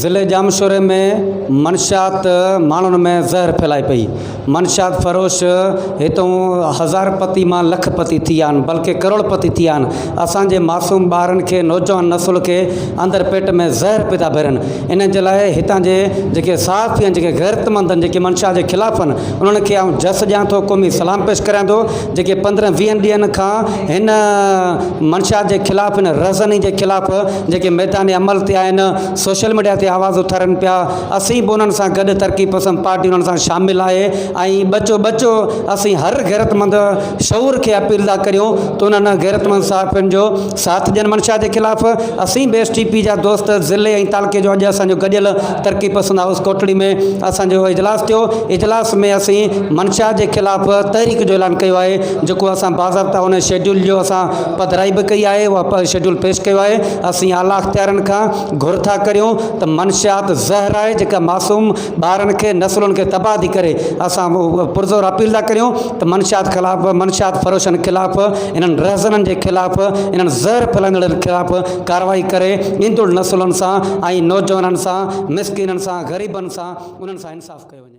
ضلعي ڄامشوري ۾ منشيات ماڻهن ۾ زهر ڦهلائي پئي. منشيات فروش هتئون هزار پتي مان لک پتي ٿي ويا آهن بلڪه ڪروڙ پتي ٿي ويا آهن. اسان جي معصوم ٻارن کي نوجوان نسل کي اندر پيٽ ۾ زهر پئي ٿا ڀرين. ان جي لاء هتان جي جيڪي صحافي آهن جيڪي غيرتمند آهن جيڪي منشيات جي خلاف آهن انهن کي آئون جس ڏيان ٿو قومي سلام پيش ڪريان ٿو جيڪي 15 ويهن ڏينهن کان هن منشيات جي خلاف هن رهزني جي خلاف جيڪي ميدان عمل تي آهن سوشل ميڊيا تي آواز اٿارين پيا اسين به انهن سان گڏ ترقي پسند پارٽي انهن سان شامل آهي ۽ ٻچو ٻچو اسين هر غيرتمند شعور کي اپيل ٿا ڪريون ته انهن غيرتمند صحافين جو ساٿ ڏين منشيات جي خلاف اسين به ايس ٽي پي جا دوست ضلعي ۽ تعلقي جو اڄ اسان جو گڏيل ترقي پسند هائوس ڪوٽڙي ۾ اسان جو اجلاس ٿيو اجلاس ۾ اسين منشيات جي خلاف تحريڪ جو اعلان ڪيو آهي جيڪو اسان باضابطا ان شيڊيول جو اسان پڌرائي به ڪئي آهي اها شيڊيول پيش ڪيو آهي اسين اعليٰ اختيارن کان گهر ٿا ڪريون ته منشيات زهر آهي جيڪا معصوم ٻارن کي نسلن کي تباهه ٿي ڪري اسان پرزور اپيل ٿا ڪريون ته منشيات خلاف منشيات فروشن خلاف انهن رهزنن جي خلاف انهن زهر ڦهلائيندڙن خلاف ڪارروائي ڪري ايندڙ نسلن سان ۽ نوجوانن سان مسڪينن سان غريبن سان انهن سان انصاف ڪيو وڃي.